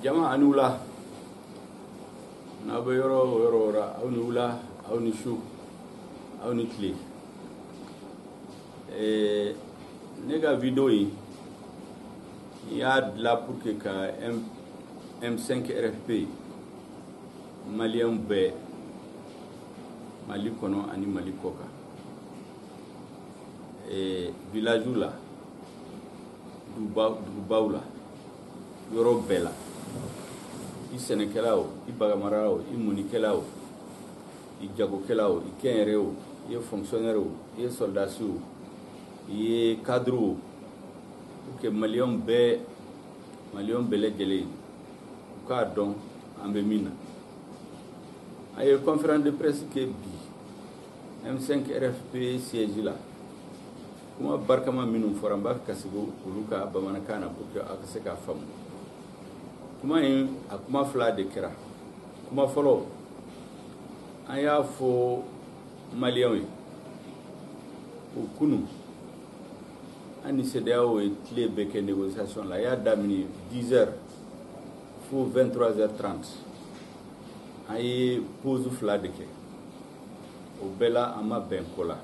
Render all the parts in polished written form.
Jama, a ni wula. N'aw bɛ yɔrɔ o yɔrɔ la, aw ni wula, aw ni su, aw ni tile. Ne ka vidéo in, n y'a dilan pour que ka M5 RFP maliyɛnw bɛɛ, Mali kɔnɔ ani Mali kɔ kan, village la, dugubaw la, yɔrɔ bɛɛ la, i sɛnɛkɛla o, i baganmara o, i mɔnikɛla o, i jagokɛla o, i kɛnyɛrɛ o, i ye fonctionnaire o, i ye soldat o, i ye cadre o, pour que maliyɛnw bɛɛ, maliyɛnw bɛɛ lajɛlen u k'a dɔn an bɛ min na. A ye conférence de presse kɛ bi M5 RFP siège la. Kuma barikama minnu fɔra, n b'a fɛ ka segin olu ka bamanankan na pour que aw ka se k'a faamu. Kuma in, a kuma fila de kɛra. Kuma fɔlɔ, an y'a fɔ maliyɛnw ye o kunu, an ni CEDEAO ye tile bɛɛ kɛ négociation la. A y'a daminɛ 10 heures fo 23 heures 30. An ye pause fila de kɛ, o bɛɛ la an ma bɛn ko la.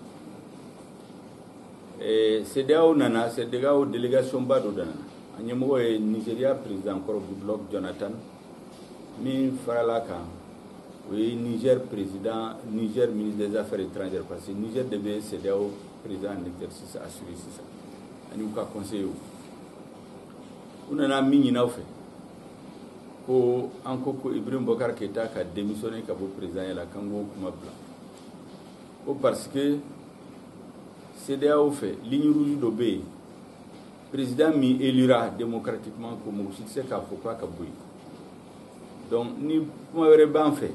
CEDEAO nana, CEDEAO délégation ba dɔ nana. A ɲɛmɔgɔ ye Nigeria président kɔrɔ Goodluck Jonathan. Min farala kan, o ye Niger président, Niger ministre des Affaires étrangères, parce que Niger de bɛ CEDEAO président en exercice assuré sisan, ani u ka conseillers. U nana min ɲini aw fɛ, ko an ko ko Ibrahim Boubacar Keïta ka démissionner ka bɔ président la, k'an k'o kuma bila, ko parce que CEDEAO fɛ, ligne rouge dɔ bɛ yen, président min élira démocratiquement, ko mɔgɔ si tɛ se k'a fɔ k'a ka bɔ yen. Donc ni kuma wɛrɛ b'an fɛ,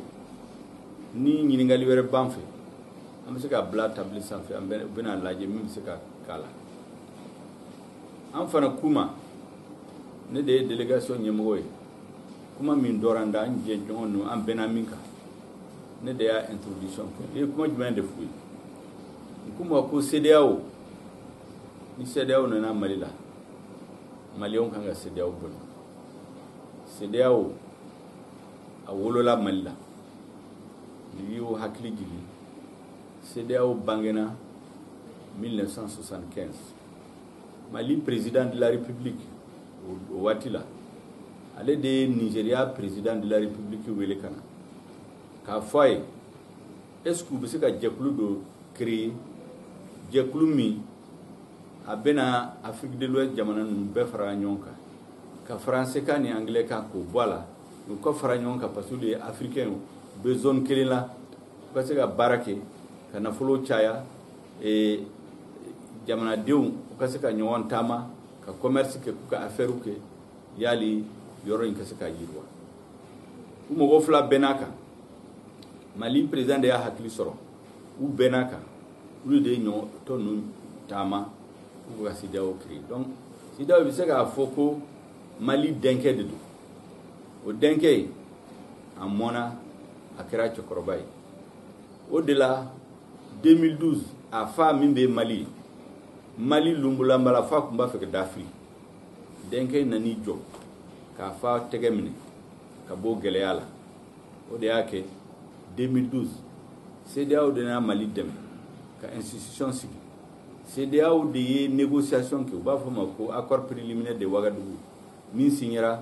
ni ɲininkali wɛrɛ b'an fɛ, an bɛ se ka bila table sanfɛ, an bɛna lajɛ min bɛ se ka k'a la. An fana kuma, ne de ye délégation ɲɛmɔgɔ ye, kuma min dɔra an da, an jɛɲɔgɔn ninnu, an bɛnna min kan, ne de y'a introduction kɛ. I ye kuma jumɛn de f'u ye? N ko ma ko CEDEAO, ni CEDEAO nana Mali la, maliyɛnw kan ka CEDEAO bonya. CEDEAO a wolola Mali la. N'i y'o hakili jigin, CEDEAO bangena 1975. Mali président de la République o waati la, ale de ye Nigeria président de la République wele ka na k'a fɔ a ye est ce que u bɛ se ka jɛkulu dɔ créer, jɛkulu min a bɛna Afrique de l'Ouest jamana ninnu bɛɛ fara ɲɔgɔn kan, ka français kan ni anglais kan k'o bɔ a la, u ka fara ɲɔgɔn kan, parce que olu ye africain, u bɛ zone kelen la, u ka se ka baara kɛ ka nafolo caya, jamanadenw u ka se ka ɲɔgɔn taama, ka commerce kɛ, k'u ka affaire kɛ, yali yɔrɔ in ka se ka yiriwa. U mɔgɔ fila bɛnn'a kan. Mali président de y'a hakili sɔrɔ, u bɛnn'a kan, olu de ye ɲɔgɔn tɔ ninnu taama k'u ka CEDEAO créer. Donc CEDEAO bɛ se k'a fɔ ko Mali denkɛ de don. O denkɛ in, a mɔnna, a kɛra cɛkɔrɔba ye. O de la 2012, a fa min bɛ Mali, Mali lunbulanbala, fa tun b'a fɛ ka dafiri, denkɛ nan'i jɔ k'a fa tɛgɛ minɛ ka bɔ gɛlɛya la. O de y'a kɛ 2012, CEDEAO de nana Mali dɛmɛ ka institution sigi. CEDEAO de ye négociation kɛ, u b'a fɔ ma ko accord préliminaire de Ouagadougou, min signera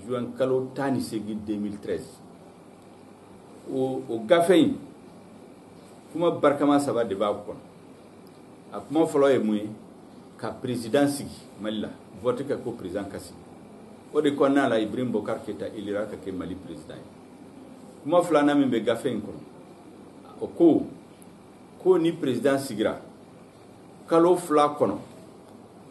juin kalo 18 2013. O gafe in, kuma barikama saba de b'a kɔnɔ. A kuma fɔlɔ ye mun ye? Ka président sigi Mali la, vote kɛ ko président ka sigi. O de kɔnɔna la, Ibrahim Boubacar Keïta élira ka kɛ Mali président ye. Kuma filanan min bɛ gafe in kɔnɔ, o ko ko ni président sigira, kalo 2 kɔnɔ,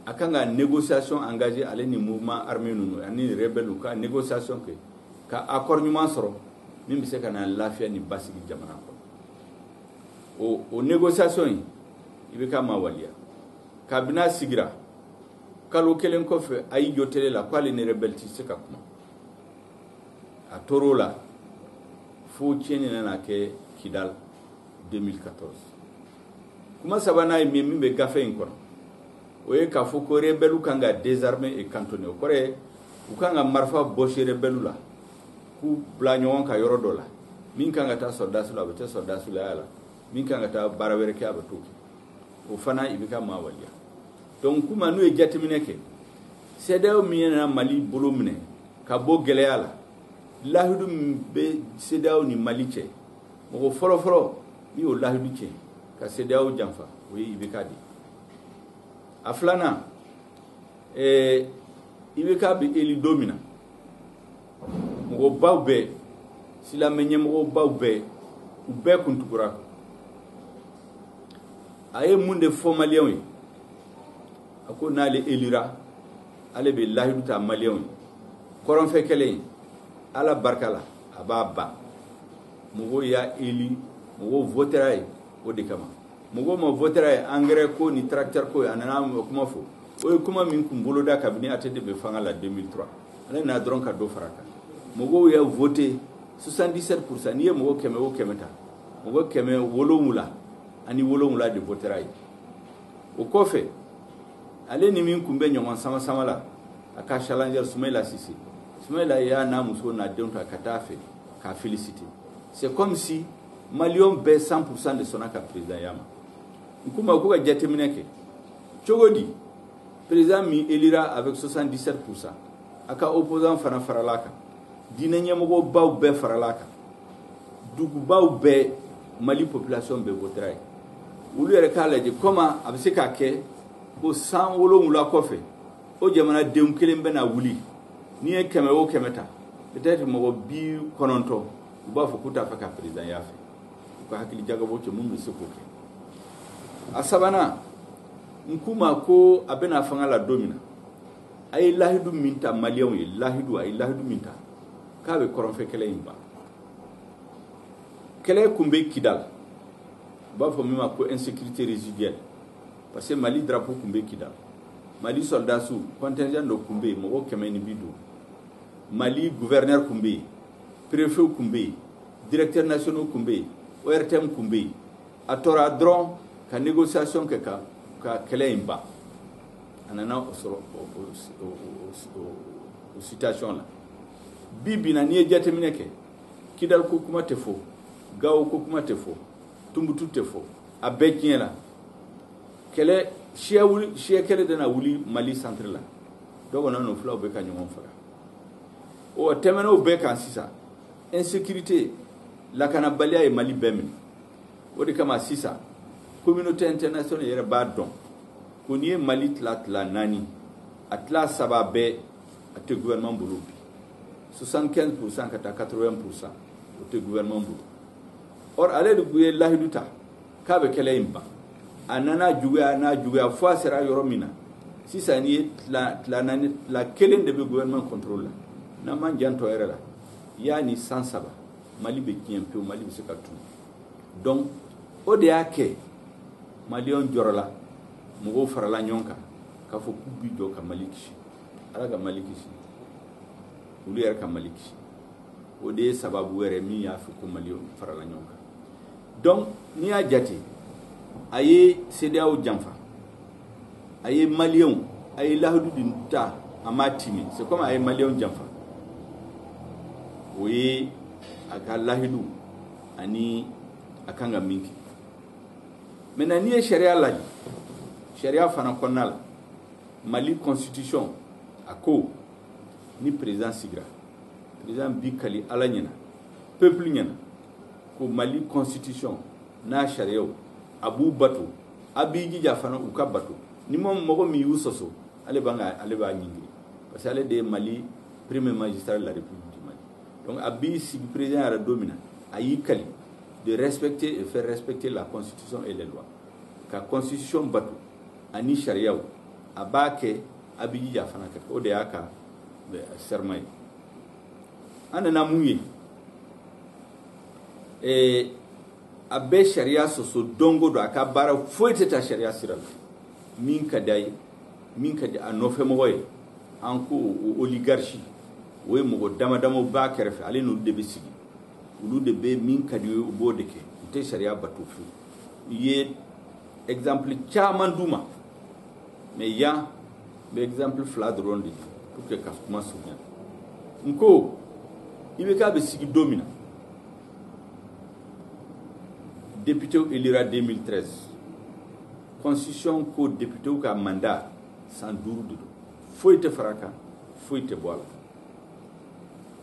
a kan ka négociation engagé, ale ni mouvement armé ninnu ani rebelle, ka négociation kɛ ka accord ɲuman sɔrɔ min bɛ se ka na lafiya ni basigi jamana kɔnɔ. O négociation in, i bɛ k'a ma waliya. Kabini a sigira, kalo 1 kɔfɛ, a y'i jɔ télé la k'ale ni rebelle tɛ se ka kuma. A tor'o la fo tiɲɛni nana kɛ Kidal 2014. Kuma sabanan ye min bɛ gafe in kɔnɔ, o ye k'a fɔ ko rebelle kan ka désarmer et cantonner. O kɔrɔ ye U kan ka marifa bɔsi rebelle la, k'u bila ɲɔgɔn kan yɔrɔ dɔ la. Min kan ka taa sɔrɔdasi la, a bɛ taa sɔrɔdasi la la. Min kan ka taa baara wɛrɛ kɛ, a bɛ t'o kɛ. O fana, i bɛ ka maa waleya. Donc kuma n'u ye jateminɛ kɛ, CEDEAO min nana Mali bolo minɛ ka bɔ gɛlɛya la, lahidu min bɛ CEDEAO ni Mali cɛ, mɔgɔ fɔlɔ-fɔlɔ min y'o lahidu tiɲɛ ka CEDEAO janfa, o ye IBK de ye. A filanan, IBK bɛ élu don min na, mɔgɔbaw bɛɛ, silamɛ ɲɛmɔgɔbaw bɛɛ, u bɛɛ kun tugura. A ye mun de fɔ Maliyɛnw ye? A ko n'ale élira, ale bɛ lahidu ta Maliyɛnw ye, kɔrɔnfɛ kɛlɛ in, Ala barika la, a b'a ban. Mɔgɔw y'a élu, mɔgɔw votera ye o de kama. Mɔgɔw ma votera ye engrais ko ni tracteur ko ye. A nana o kuma fɔ, o ye kuma min kun boloda kabini ATT bɛ fanga la 2003. Ale nana dɔrɔn ka dɔ fara a kan. Mɔgɔw y'a voté 77%. N'i ye mɔgɔ 100 o 100 ta, mɔgɔ 777 de votera ye. O kɔfɛ, ale ni min kun bɛ ɲɔgɔn sama sama la, a ka challenger Soumaïla Cissé, Soumaïla y'a n'a muso n'a denw ta ka taa fɛ k'a féliciter. C'est comme si Maliyɛnw bɛɛ 100% de sɔnna ka président ya ma. N k'u ma k'u ka jateminɛ kɛ cogo di, président min élira avec 77%, a ka opposant fana farala a kan, diinɛ ɲɛmɔgɔbaw bɛɛ farala a kan, dugubaw bɛɛ, Mali population bɛɛ votera ye. Olu yɛrɛ k'a lajɛ comment a bɛ se k'a kɛ ko san 7 kɔfɛ, o jamanadenw kelen bɛna wuli. N'i ye 100 o 100 ta, peut-être mɔgɔ 90 u b'a fɔ k'u t'a fɛ ka président ya fɛ. U ka hakili jagabɔ kɛ, mun bɛ se k'o kɛ? A sabanan, n k'u ma ko a bɛna fanga la don min na, a ye lahidu min ta Maliyɛnw ye, lahidu, a ye lahidu min ta k'a bɛ kɔrɔnfɛ kɛlɛ in ban. Kɛlɛ kun bɛ Kidal, u b'a fɔ min ma ko insécurité résiduelle, parce que Mali drapeau kun bɛ Kidal. Mali soldats contingent dɔ kun bɛ yen, mɔgɔ 150. Mali gouverneur kun bɛ yen, préfet kun bɛ yen, directeur nationaux kun bɛ yen, ORTM kun bɛ yen. A tora dɔrɔn ka négociation kɛ ka kɛlɛ in ban. A nana o sɔrɔ o situation la. Bi bi na, n'i ye jateminɛ kɛ, Kidal ko kuma tɛ fɔ, Gawo ko kuma tɛ fɔ, Tumutu tɛ fɔ, a bɛɛ tiɲɛ la. Kɛlɛ siya wuli, siya kɛlɛ de na wuli Mali centre la. Dɔw kɔnɔ n'o filaw bɛ ka ɲɔgɔn faga. O tɛmɛn'o bɛɛ kan sisan, insécurité, lakanabaliya ye Mali bɛɛ minɛ. O de kama sisan, communauté internationale yɛrɛ b'a dɔn ko n'i ye Mali tila tila naani, a tila saba bɛɛ a tɛ gouvernement bolo bi. 75% ka taa 80%, o tɛ gouvernement bolo. Or ale de ye lahidu ta k'a bɛ kɛlɛ in ban. A nana juguya n'a juguya fo a sera yɔrɔ min na sisan, n'i ye tila tila naani, tila kelen de bɛ gouvernement contrôle la. N'an m'an janto yɛrɛ la, yanni san 3, Mali bɛ tiɲɛ pewu, Mali bɛ se ka tunu. Donc o de y'a kɛ Maliyɛnw jɔrɔla, mɔgɔw farala ɲɔgɔn kan k'a fɔ k'u bi jɔ ka Mali kisi. Ala ka Mali kisi, olu yɛrɛ ka Mali kisi. O de ye sababu wɛrɛ min y'a fɔ ko Maliyɛnw farala ɲɔgɔn kan. Donc n'i y'a jate, a ye CEDEAO janfa, a ye Maliyɛnw, a ye lahidu dun ta, a m'a timi. C'est comme a ye Maliyɛnw janfa. O ye a ka lahidu ani a kan ka min kɛ. Maintenant, n'i ye sariya lajɛ, sariya fana kɔnɔna la, Mali constitution a ko ni président sigira, président bi kali Ala ɲɛna, peuple ɲɛna, ko Mali constitution n'a sariyaw, a b'u bato, a b'i jija fana u ka bato. Ni ma mɔgɔ min y'u sɔsɔ, ale b'an ka ale b'a ɲingiri, parce que ale de ye Mali premier magistrat de la République du Mali. Donc a b'i sigi président yɛrɛ don min na, a y'i kali de respecter et faire respecter la constitution et les lois, ka constitution bato ani sariyaw, a b'a kɛ, a b'i jija fana ka kɛ. O de y'a ka serment ye. An nana mun ye? A bɛ sariya sɔsɔ don o don. A ka baara foyi tɛ taa sariya sira la. Min ka di a ye, min ka di a nɔfɛmɔgɔ ye, an ko o oligarchie, o ye mɔgɔ dama damaw b'a kɛrɛfɛ, ale n'olu de bɛ sigi, olu de bɛ min ka di u ye, u b'o de kɛ, u tɛ sariya bato fiyewu. I ye exemple caman d'u ma, mais yan n bɛ exemple fila dɔrɔn de di. Pour que ka kuma surunya, n ko IBK bɛ sigi don min na, député élira 2013, constitution ko député ka mandat san 5 de don, foyi tɛ fara a kan, foyi tɛ bɔ a la.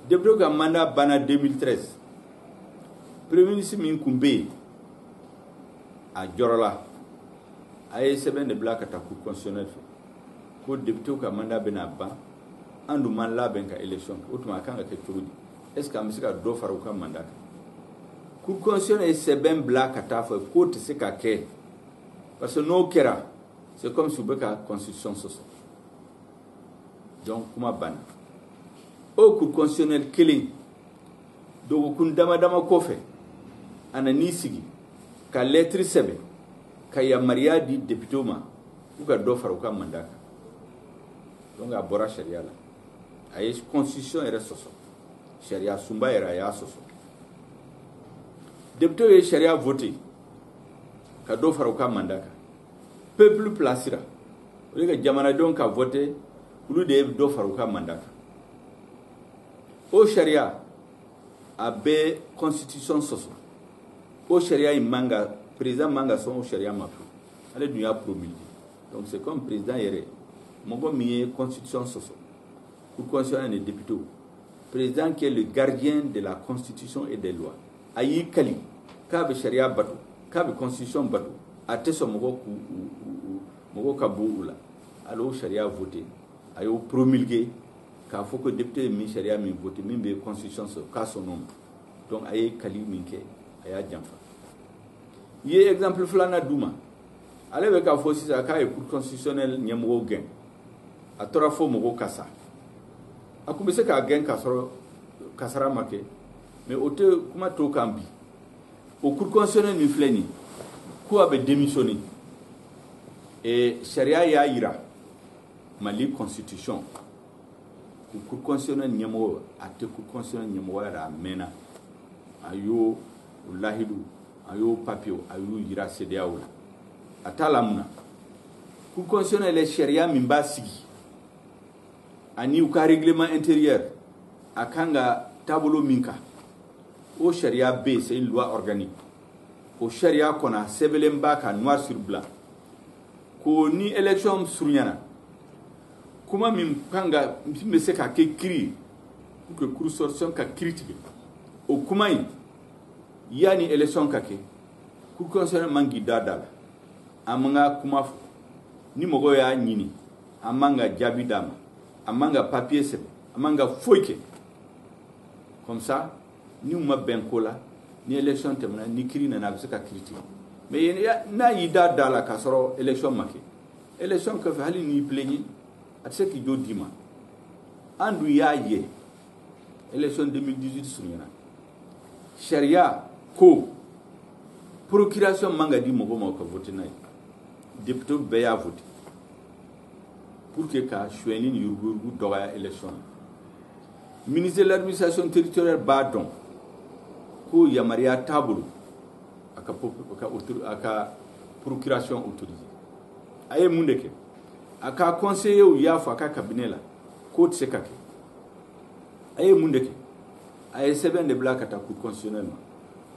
Député ka mandat banna 2013, premier ministre min tun bɛ yen, a jɔrɔla, a ye sɛbɛn de bila ka taa cour constitutionnelle fɛ ko député ka mandat bɛna ban, an dun m'an labɛn ka élection kɛ, o tuma a kan ka kɛ cogo di? Est ce que an bɛ se ka dɔ fara u ka mandat kan? Cour constitutionnelle ye sɛbɛn bila ka taa fɔ k'o tɛ se ka kɛ, parce que n'o kɛra, c'est comme si u bɛ ka constitution sɔsɔ. Donc kuma banna. O cour constitutionnelle kelen, dɔgɔkun dama dama kɔfɛ, a nan'i sigi ka lettre sɛbɛn ka yamaruya di député ma k'u ka dɔ fara u ka mandat kan. Donc a bɔra sariya la, a ye constitution yɛrɛ sɔsɔ, sariya sunba yɛrɛ a y'a sɔsɔ. Député ye sariya voté ka dɔ fara u ka mandat kan, peuple placera o de ka jamanadenw ka voté, olu de ye dɔ fara u ka mandat kan. O sariya a bɛ constitution sɔsɔ. O sariya in man ka, président man ka sɔn o sariya ma fiyewu, ale dun y'a promulgué. Donc c'est comme président yɛrɛ, mɔgɔ min ye constitution sɔsɔ, cour constitutionnelle ni député, président qui est le gardien de la constitution et des lois, a y'i kali k'a bɛ sariya bato, k'a bɛ constitution bato, a tɛ sɔn mɔgɔ k'u mɔgɔw ka bɔ u la. Ale y'o sariya voté, a y'o promulgué k'a fɔ ko député ye min sariya min voté min bɛ constitution sɔrɔ, k'a sɔnn'o ma. Donc a ye kali min kɛ, a y'a janfa. I ye exemple filanan d'u ma, ale bɛ k'a fɔ sisan k'a ye cour constitutionnelle ɲɛmɔgɔw gɛn, a tora fo mɔgɔw ka sa. A kun bɛ se k'a gɛn k'a sɔrɔ kasara ma kɛ, mais o tɛ kuma t'o kan bi. O cour constitutionnelle min filɛ nin ye, ko a bɛ démissionner, et sariya y'a yira, Mali constitution, ko cour constitutionnelle ɲɛmɔgɔ, a tɛ cour constitutionnelle ɲɛmɔgɔya la, a mɛnna. A y'o lahidu, a y'o papier, a y'u yira CEDEAO la, a t'a la mun na. Cour constitutionnelle, sariya min b'a sigi ani u ka règlement intérieur, a kan ka taabolo min kan, o sariya bɛ yen, c'est une loi organique. O sariya kɔnɔ, a sɛbɛnlen b'a kan noir sur blanc ko ni élection surunyana, kuma min kan ka, min bɛ se ka kɛ kiiri pour que cour constitutionnelle ka kiiri tigɛ, o kuma in, yanni élection ka kɛ, cour constitutionnelle man k'i da da la, an man ka kuma fɔ. Ni mɔgɔw y'a ɲini, an man ka jaabi d'a ma, a man ka papier sɛbɛn, a man ka foyi kɛ. Comme ça, ni u ma bɛn ko la, ni élection tɛmɛna, ni kiiri nana, a bɛ se ka kiiri tigɛ. Mais n'a y'i da da la k'a sɔrɔ élection ma kɛ, élection kɔfɛ, hali n'i plaignent, a tɛ se k'i jo d'i ma. An dun y'a ye, élection 2018 surunyana, sariya ko procuration man ka di mɔgɔ ma ka voter n'a ye, député bɛɛ y'a voté pour que ka sonyɛni ni yuruguyurugu dɔgɔya élection na. Ministre de l'administration territoriale b'a dɔn ko yamaruya t'a bolo a ka procuration autorisée. A ye mun de kɛ? A ka conseiller y'a fɔ a ka cabinet la k'o tɛ se ka kɛ. A ye mun de kɛ? A ye sɛbɛn de bila ka taa cour constitutionnelle ma.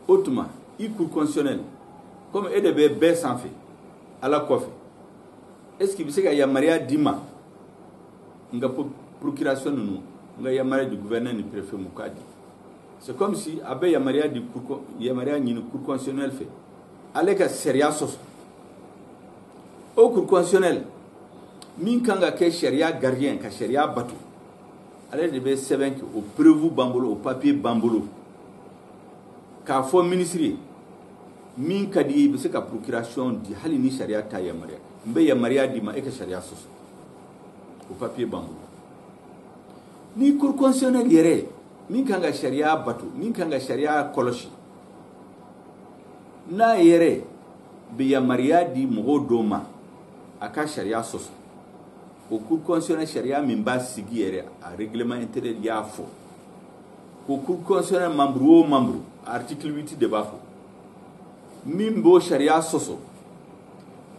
O tuma i cour constitutionnelle, comme e de bɛ bɛɛ sanfɛ Ala kɔfɛ, est ce que i bɛ se ka yamaruya di ma n ka procuration ninnu, n ka yamaruya di gouverneur ni préfet mu k'a di? C'est comme si a bɛ yamaruya di, yamaruya ɲini cour constitutionnelle fɛ, ale ka sariya sɔsɔ. O cour constitutionnelle min kan ka kɛ sariya gardien, ka sariya bato, ale de bɛ sɛbɛn kɛ, o preuve b'an bolo, o papier b'an bolo, k'a fɔ ministre ye min ka di i ye, i bɛ se ka procuration di hali ni sariya t'a yamaruya, n bɛ yamaruya d'i ma e ka sariya sɔsɔ, o papier b'an bolo. Ni cour constitutionnelle yɛrɛ min kan ka sariya bato, min kan ka sariya kɔlɔsi, n'a yɛrɛ bɛ yamaruya di mɔgɔw dɔw ma a ka sariya sɔsɔ, o cour constitutionnelle, sariya min b'a sigi yɛrɛ, a règlement intérieur y'a fɔ ko cour constitutionnelle membre o membre, article 8 de b'a fɔ, min b'o sariya sɔsɔ,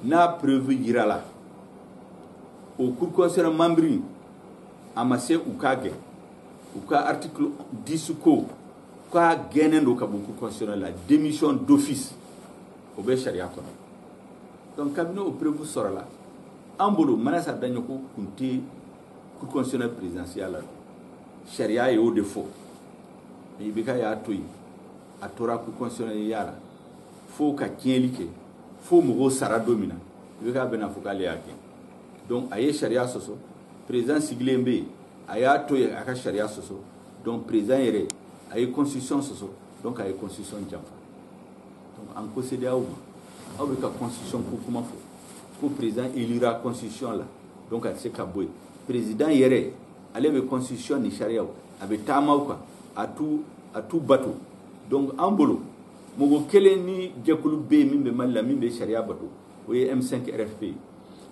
n'a preuve yira la, o cour constitutionnelle membre A ma se u k'a gɛn. U ka article 10 ko k'a gɛnnen don ka bɔ cour constitutionnelle la, démission d'office, o bɛ sariya kɔnɔ. Donc kabini o preuve sɔrɔla an bolo, Manasa Daɲɔgɔ kun tɛ cour constitutionnelle présidentielle la, sariya y'o de fɔ. IBK y'a to yen, a tora cour constitutionnelle ya la fo ka tiɲɛli kɛ, fo mɔgɔw sara don min na, IBK bɛna fɔ k'ale y'a gɛn. Donc a ye sariya sɔsɔ. Président sigilen bɛ yen, a y'a to yen a ka sariya sɔsɔ. Donc président yɛrɛ, a ye constitution sɔsɔ, donc a ye constitution janfa. Donc an ko CEDEAO ma, aw bɛ ka constitution ko kuma fɔ, ko président élira constitution la, donc a tɛ se ka bɔ yen. Président yɛrɛ, ale bɛ constitution ni sariyaw, a bɛ taama kan, a t'u bato. Donc an bolo, mɔgɔ kelen ni jɛkulu bɛ yen min bɛ Mali la, min bɛ sariya bato, o ye M5 RFP ye.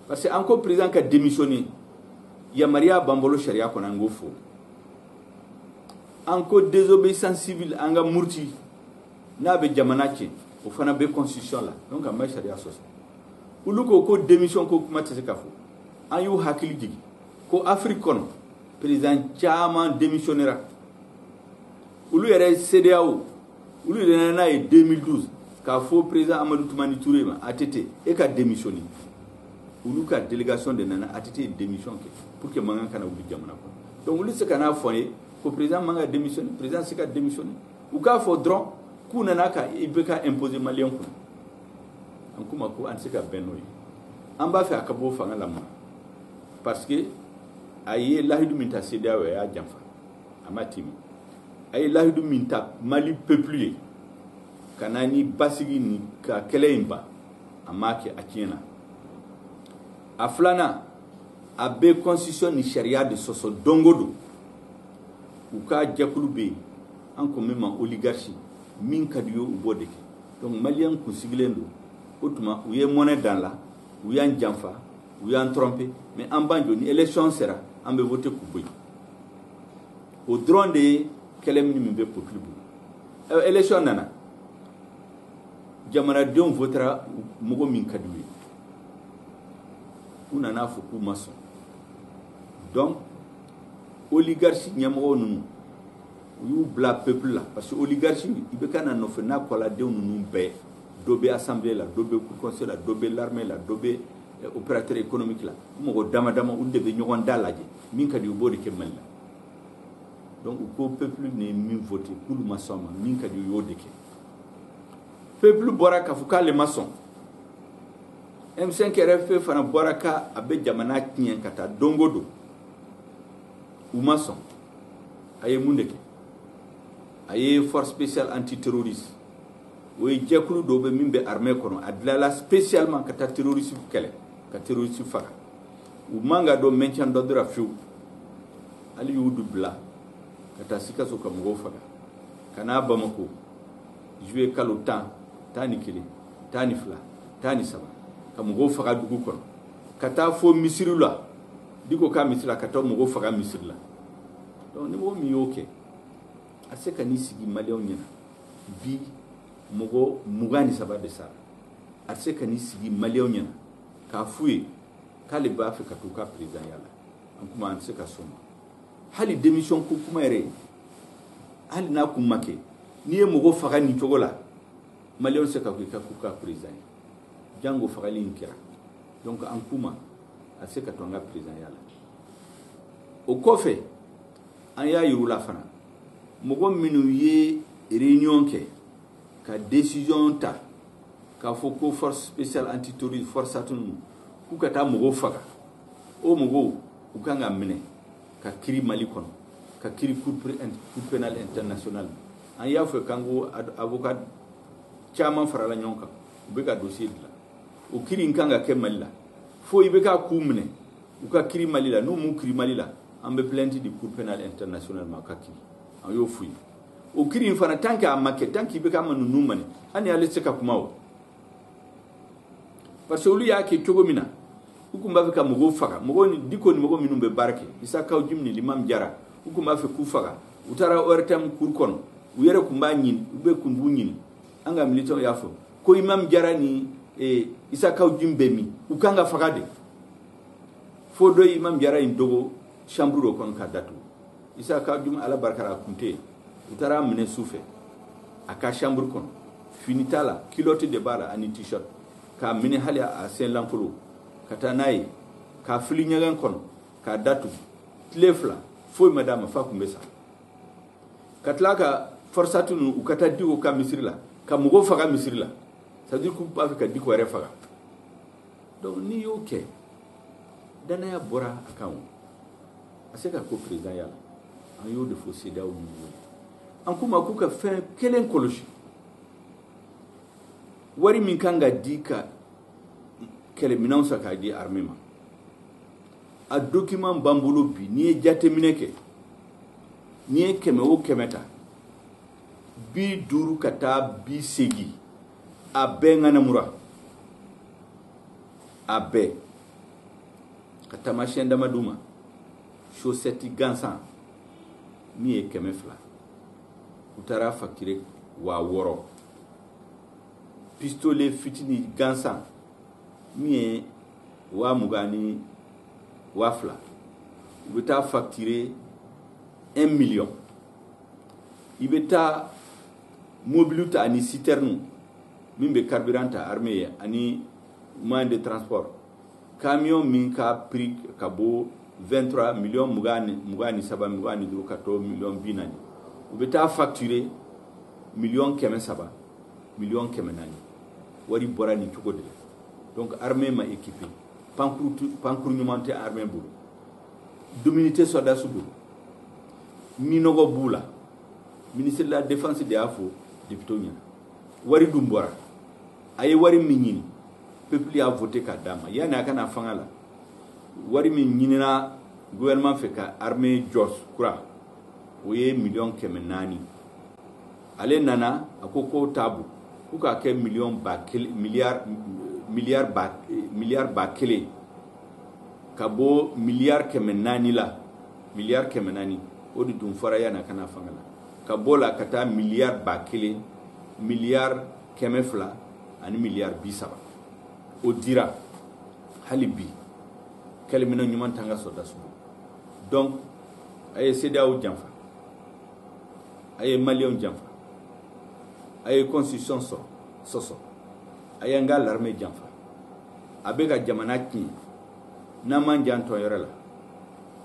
Parce que an ko président ka démissionner, yamaruya b'an bolo sariya kɔnɔ, an k'o fɔ. An ko désobéissance civile, an ka muruti n'a bɛ jamana tiɲɛ, o fana bɛ constitution la, donc a ma sariya sɔsɔ. Olu ko ko démission ko kuma tɛ se ka fɔ. An y'u hakili jigin ko Afrique kɔnɔ, président caman démissionnera. Olu yɛrɛ, CEDEAO, olu de nana n'a ye 2012 k'a fɔ président Amadou Toumani Touré ma, ATT, e ka démissionner. Olu ka délégation de nana, ATT ye démission kɛ pour que mankan kana wuli jamana kɔnɔ. Donc olu tɛ se ka n'a fɔ n ye ko président man ka démissionner. Président se ka démissionner, u k'a fɔ dɔrɔn k'u nana ka IBK imposer maliyɛn kunna. An k'u ma ko an tɛ se ka bɛn n'o ye. An b'a fɛ a ka bɔ fanga la mun? Parce que a ye lahidu min ta CEDEAO, a y'a janfa, a ma timi. A ye lahidu min ta Mali peuple ye ka na ni basigi ni ka kɛlɛ in ban, a m'a kɛ, a tiɲɛna. A filanan, a bɛ constitution ni sariya de sɔsɔ don o don. U ka jɛkulu bɛ yen, an ko min ma oligarchie, min ka di ye, u b'o de kɛ. Donc maliyɛn kun sigilen don. O tuma u ye mɔnɛ dan la, u y'an janfa, u y'an tromper, mais an b'an jɔ. Ni élection sera, an bɛ voter k'u bɔ yen. O dɔrɔn de ye kɛlɛ min bɛ peuple bolo. Élection nana, jamanadenw votera mɔgɔ min ka di u ye, u nana fɔ k'u ma sɔn. Donc oligarchie ɲɛmɔgɔ ninnu, u y'u bila peuple la, parce que oligarchie, i bɛ ka na nɔfɛ n'a kɔladenw ninnu bɛɛ, dɔ bɛ assemblée la, dɔ bɛ cour conseil la, dɔ bɛ l'armée la, dɔ bɛ opérateur économique la. Mɔgɔ dama dama, olu de bɛ ɲɔgɔn da lajɛ, min ka di u b'o de kɛ Mali la. Donc u ko peuple ni min voté, k'olu ma sɔn a ma, min ka di u y'o de kɛ. Peuple bɔra k'a fɔ k'ale ma sɔn. M5 RFP fana bɔra k'a bɛ jamana tiɲɛ ka taa don o don, u ma sɔn. A ye mun de kɛ? A ye force spéciale antiterroriste, o ye jɛkulu dɔw bɛ min bɛ armée kɔnɔ, a dilanla spécialement ka taa terroriste kɛlɛ, ka terroriste faga. U man ka dɔn maintien d'ordre la fiyewu. Hali y'u bila ka taa Sikaso ka mɔgɔw faga, ka n'a Bamako juillet kalo 10, 11, 12, 13, ka mɔgɔw faga dugu kɔnɔ, ka taa fo misiri la, Diko ka misiri la, ka taa mɔgɔw faga misiri la. Donc ni mɔgɔ min y'o kɛ, a se ka n'i sigi maliyɛnw ɲɛna bi, mɔgɔ 23 de sara, a se ka n'i sigi maliyɛnw ɲɛna k'a f'u ye k'ale b'a fɛ ka t'u ka président ya la, an kuma an tɛ se ka sɔn ma. Hali démission ko kuma yɛrɛ, hali n'a kun ma kɛ, n'i ye mɔgɔ faga nin cogo la, maliyɛnw se ka ko i ka k'u ka président ye, jango fagali in kɛra. Donc an kuma a se ka to an ka président ya la. O kɔfɛ, an y'a yir'u la fana, mɔgɔ minnu ye réunion kɛ ka décision ta k'a fɔ ko force spéciale antiterroriste, FORSAT ninnu, k'u ka taa mɔgɔw faga, o mɔgɔw, u kan ka minɛ ka kiri Mali kɔnɔ, ka kiri cour pénale internationale. An y'a fɔ k'an ko avocat caman farala ɲɔgɔn kan, u bɛ ka dossier dilan. O kiri in kan ka kɛ Mali la, fo i bɛ ka k'u minɛ, u ka kiri Mali la. N'u m'u kiri Mali la, an bɛ plainte di cour pénale internationale ma, u ka kiri. An y'o f'u ye. O kiri in fana, tant que a ma kɛ, tant que i bɛ ka ma ninnu minɛ, hali ni ale tɛ se ka kuma o, parce que olu y'a kɛ cogo min na, u tun b'a fɛ ka mɔgɔw faga. Mɔgɔw ni Diko ni mɔgɔ minnu bɛ baara kɛ, Isa Kaw Jim ni Limam Jara, u tun b'a fɛ k'u faga. U taara ORTM cour kɔnɔ, u yɛrɛ tun b'a ɲini, u bɛ kun b'u ɲini. An ka militaires y'a fɔ ko Imam Jara ni Isa Kaw Jim bɛ min, u kan ka faga de. Fo dɔ ye Imam Jara in dogo chambre dɔ kɔnɔ k'a datugu. Issa Kaou Djim, Ala barika la, a kun tɛ yen. U taara a minɛ su fɛ a ka chambre kɔnɔ, fini t'a la, culotte de b'a la ani t-shirt, k'a minɛ hali a sen lankolon ka taa n'a ye k'a fili ɲɛgɛn kɔnɔ k'a datugu tile 2, foyi ma d'a ma f'a kun bɛ sa. Ka tila ka forçat ninnu, u ka taa Dicko ka misiri la ka mɔgɔw faga misiri la, c'est à dire k'u b'a fɛ ka Dicko yɛrɛ faga. Donc n'i y'o kɛ, danaya bɔra a kan, o a se ka ko président ya la. An y'o de fɔ CEDEAO ninnu ye. An k'u ma k'u ka fɛn kelen kɔlɔsi: wari min kan ka di ka kɛlɛminɛnw san k'a di armée ma, a document b'an bolo bi. N'i ye jateminɛ kɛ, n'i ye 100 o 100 ta, 50 ka taa 80, a bɛɛ ŋanamura, a bɛɛ. Ka taamasiyɛn dama d'u ma: chaussette gansan min ye 200, u taara facturer 6000; pistolet fitini gansan min ye 20,000 ni 2000, u bɛ taa facturer 1 million. I bɛ taa mobili ta ani citerne min bɛ carburant ta armée ye ani moyen de transport, camion min ka prix ka bɔ 23 millions, 23, 25 ka to miliyɔn 40, u bɛ taa facturer miliyɔn 300, miliyɔn 400. Wari bɔra nin cogo de la. Donc armée ma équipé, pankuru ɲuman tɛ armée bolo, dumuni tɛ sɔrɔdasi bolo, minɔgɔ b'u la. Ministre de la Défense de y'a fɔ député ɲɛna. Wari dun bɔra, a ye wari min ɲini, peuple y'a voté k'a d'a ma yanni a ka na fanga la. Wari min ɲinina gouvernement fɛ ka armée jɔ kura, o ye miliyɔn 400. Ale nana, a ko k'o t'a bɔ, k'u k'a kɛ miliyɔn 1000, miliyari, miliyari 1000, ka bɔ miliyari 400 la. Miliyari 400, o de dun fɔra yanni a ka na fanga la, ka bɔ la ka taa miliyari 1000, miliyari 200 ani miliyari 30, o dira. Hali bi kɛlɛminɛ ɲuman t'an ka sɔrɔdasiw bolo. Donc a ye CEDEAO janfa, a ye Maliyɛnw janfa, a ye constitution sɔrɔ sɔsɔ, a ye an ka l'armée janfa, a bɛ ka jamana tiɲɛ. N'an m'an janto yɔrɔ la,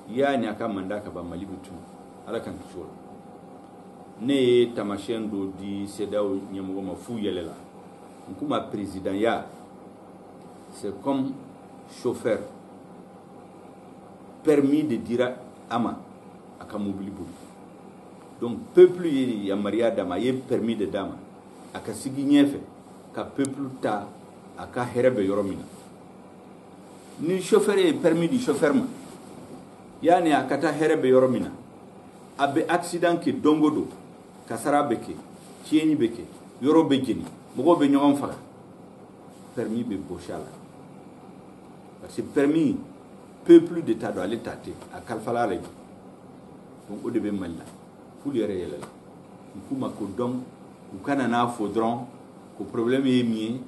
yanni a ka mandat ka ban, Mali bɛ tunu. Ala k'an kisi o la. Ne ye taamasiyɛn dɔ di CEDEAO ɲɛmɔgɔ ma f'u yɛlɛla. N k'u ma, présidentya, c'est comme chauffeur, permis de dira a ma a ka mobili boli. Donc peuple ye yamaruya d'a ma, a ye permis de d'a ma a ka sigi ɲɛfɛ ka peuple ta a ka hɛrɛ bɛ yɔrɔ min na. Ni chauffeur ye permis di chauffeur ma, yanni a ka taa hɛrɛ bɛ yɔrɔ min na, a bɛ accident kɛ don o don, kasara bɛ kɛ, tiɲɛni bɛ kɛ, yɔrɔ bɛ jeni, mɔgɔw bɛ ɲɔgɔn faga, permis bɛ bɔsi a la, parce que permis, peuple de ta don, ale ta tɛ, a kalifala ale de. Donc o de bɛ Mali la. F'olu yɛrɛ yɛlɛla. N k'u ma ko donc u kana n'a fɔ dɔrɔn ko problème ye min ye,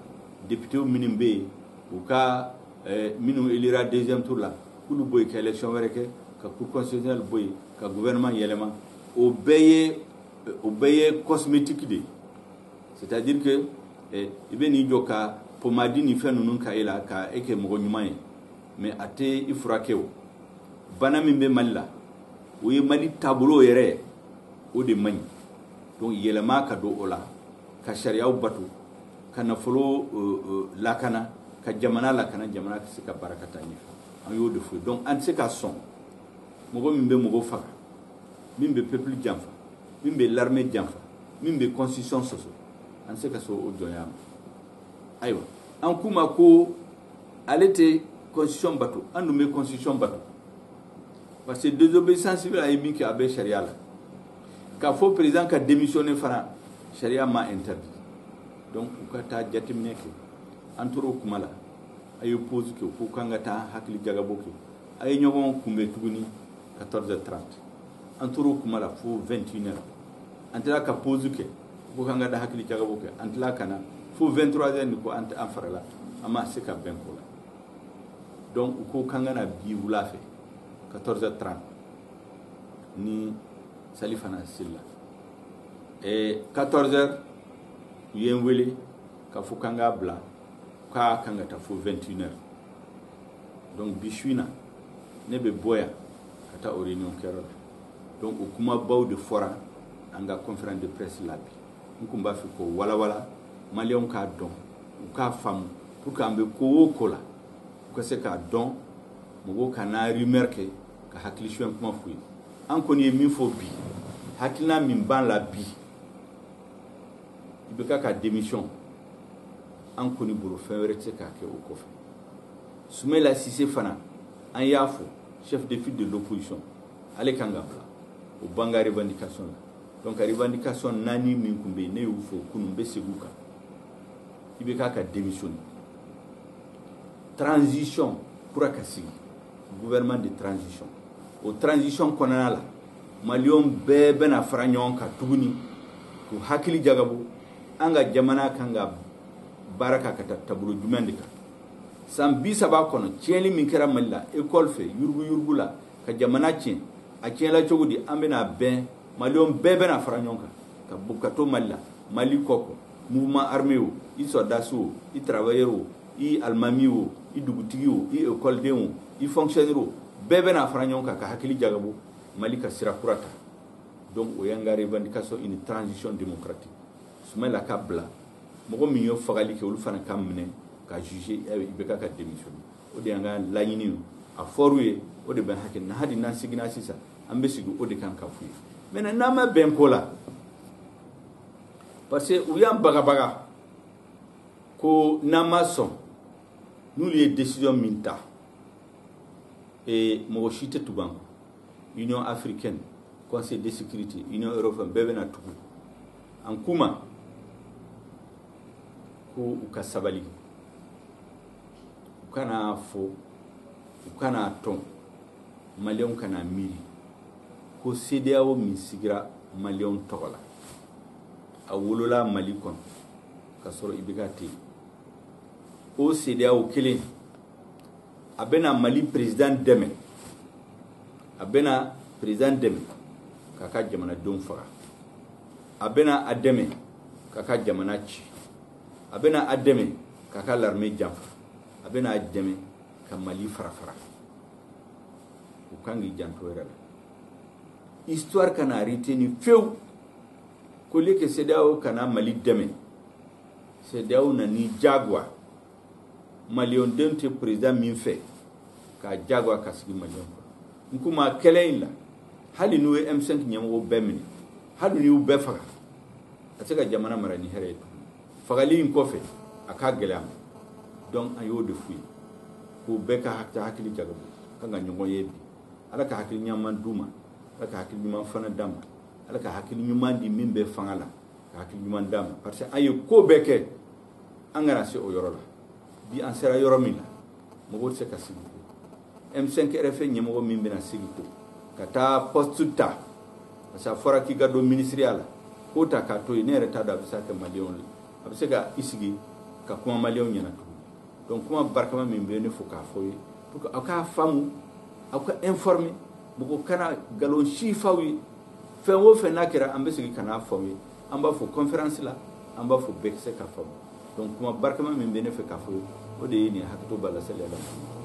député minnu bɛ yen, u ka minnu élira deuxième tour la, k'olu bɔ yen ka élection wɛrɛ kɛ, ka cour constitutionnelle bɔ yen, ka gouvernement yɛlɛma. O bɛɛ ye cosmétique de ye, c'est à dire que i bɛ n'i jɔ ka pommade ni fɛn ninnu ka e la ka e kɛ mɔgɔ ɲuman ye, mais a tɛ i furakɛ. O bana min bɛ Mali la, o ye Mali taabolo yɛrɛ, o de man ɲi. Donc yɛlɛma ka don o la, ka sariyaw bato, ka nafolo lakana, ka jamana lakana, jamana ka se ka baara ka taa ɲɛfɛ. An y'o de fɔ ye. Donc an tɛ se ka sɔn mɔgɔ min bɛ mɔgɔw faga, min bɛ peuple janfa, min bɛ l'armée janfa, min bɛ constitution sɔsɔ, an tɛ se ka sɔn o jɔnya ma. Ayiwa, an k'u ma ko ale tɛ constitution bato, an dun bɛ constitution bato, parce que désobéissance civile, a ye min kɛ, a bɛ sariya la. K'a fɔ président ka démissionner fana, sariya ma interdit. Donc u ka taa jateminɛ kɛ. An tora o kuma la, a ye pause kɛ, ko k'an ka taa hakili jagabɔ kɛ. A ye ɲɔgɔn kunbɛn tuguni 14h30. An tora o kuma la fo 21h. An tilala ka pause kɛ, ko k'an ka taa hakili jagabɔ kɛ. An tilala ka na fo 23h ni ko an an farala, an ma se ka bɛn ko la. Donc u ko k'an ka na bi wula fɛ 14h30. Ni salifana selila, 14 heures, u ye n wele k'a fɔ k'an k'a bila, k'a kan ka taa fo 21 heures. Donc bi su in na, ne bɛ bɔ yan ka taa o réunion kɛyɔrɔ la. Donc o kumabaw de fɔra an ka conférence de presse la bi. N kun b'a fɛ k'o walawala, maliyɛnw k'a dɔn, u k'a faamu, pour que an bɛ ko o ko la, u ka se k'a dɔn, mɔgɔw kana rumeur kɛ ka hakili suɲɛ kuma f'u ye. An kɔni ye min fɔ bi, hakilina min b'an la bi, IBK ka démission, an kɔni bolo fɛn wɛrɛ tɛ se k'a kɛ o kɔfɛ. Soumaïla Cissé fana, an y'a fɔ, chef de file de l'opposition, ale kan ka bila, o b'an ka revendication la. Donc revendication naani min tun bɛ yen, ne y'u fɔ kunun, n bɛ segin u kan. IBK ka démissionner, transition kura ka sigi, gouvernement de transition. O transition kɔnɔna la, maliyɛnw bɛɛ bɛna fara ɲɔgɔn kan tuguni k'u hakili jagabɔ an ka jamana kan ka baara ka taa taabolo jumɛn de kan. San 30 kɔnɔ, tiɲɛni min kɛra Mali la, école fɛ, yuruguyurugu la, ka jamana tiɲɛ, a tiɲɛla cogo di? An bɛna bɛn, maliyɛnw bɛɛ bɛna fara ɲɔgɔn kan ka bɔ ka to Mali la, Mali kɔ kɔ, mouvement armé o, i sɔrɔdasi o, i travailleur o, i alimami o, i dugutigi o, i écoleden o, i fonctionnaire o, bɛɛ bɛna fara ɲɔgɔn kan ka hakili jagabɔ Mali ka sira kura ta. Donc o y'an ka revendication, une transition démocratique. Soumaïla ka bila, mɔgɔ min ye fagali kɛ, olu fana ka minɛ ka juger, IBK ka démissionner. O de y'an ka laɲini ye, a fɔr'u ye, o de bɛ hakili na. Hali n'an seginna sisan, an bɛ sigi o de kan ka f'u ye. Maintenant, n'an ma bɛn ko la, parce que u y'an bagabaga ko n'an ma sɔn, n'olu ye décision min ta, mɔgɔ si tɛ tugu an kɔ. Union africaine, Conseil de sécurité, Union européenne, bɛɛ bɛna tugu an kuma ko u ka sabali, u kana fɔ, u kana tɔn, maliyɛnw kana miiri ko CEDEAO min sigira maliyɛnw tɔgɔ la, a wolola Mali kɔnɔ ka sɔrɔ IBK tɛ yen. O CEDEAO kelen, a bɛna Mali président dɛmɛ, a bɛna président dɛmɛ k'a ka jamanadenw faga, a bɛna a dɛmɛ k'a ka jamana ci, a bɛna a dɛmɛ k'a ka l'armée janfa, a bɛna a dɛmɛ ka Mali fara fara. U kan k'i janto yɛrɛ la, histoire kana retenir fewu qu'au lieu que CEDEAO kana Mali dɛmɛ, CEDEAO nani jagoya, maliyɛndenw tɛ président min fɛ, k'a jagoya ka sigi maliyɛnw kɔrɔ. N kuma kɛlɛ in la, hali n'u ye M5 ɲɛmɔgɔw bɛɛ minɛ, hali n'u y'u bɛɛ faga, a tɛ se ka jamana mara ni hɛrɛ ye tuguni. Fagali in kɔfɛ, a ka gɛlɛn a ma. Donc an y'o de f'u ye k'u bɛɛ ka hakili jagabɔ kan ka ɲɔgɔn ye bi. Ala ka hakili ɲuman d'u ma, Ala ka hakili ɲuman fana d'a ma, Ala ka hakili ɲuman di min bɛ fanga la, ka hakili ɲuman d'a ma, parce que an ye ko bɛɛ kɛ, an kana se o yɔrɔ la. Bi an sera yɔrɔ min la, mɔgɔw tɛ se ka sigi ko M5 RFP ɲɛmɔgɔ min bɛna sigi ko ka taa poste ta, parce que a fɔra k'i ka don ministériya la, k'o ta k'a to yen, ne yɛrɛ t'a dɔn a bɛ se ka kɛ maliyɛnw la, a bɛ se ka i sigi ka kuma maliyɛnw ɲɛna tuguni. Donc kuma barikama min bɛ ne fo k'a fɔ ye, pour que aw k'a faamu, aw ka informer, mɔgɔ kana nkalon si f'aw ye. Fɛn o fɛn n'a kɛra, an bɛ segin ka n'a fɔ aw ye, an b'a fɔ conférence la, an b'a fɔ bɛɛ ka se k'a faamu. Donc kuma barikama min bɛ ne fɛ k'a fɔ ye, o de ye nin. Hakɛto b'a la, sali ala.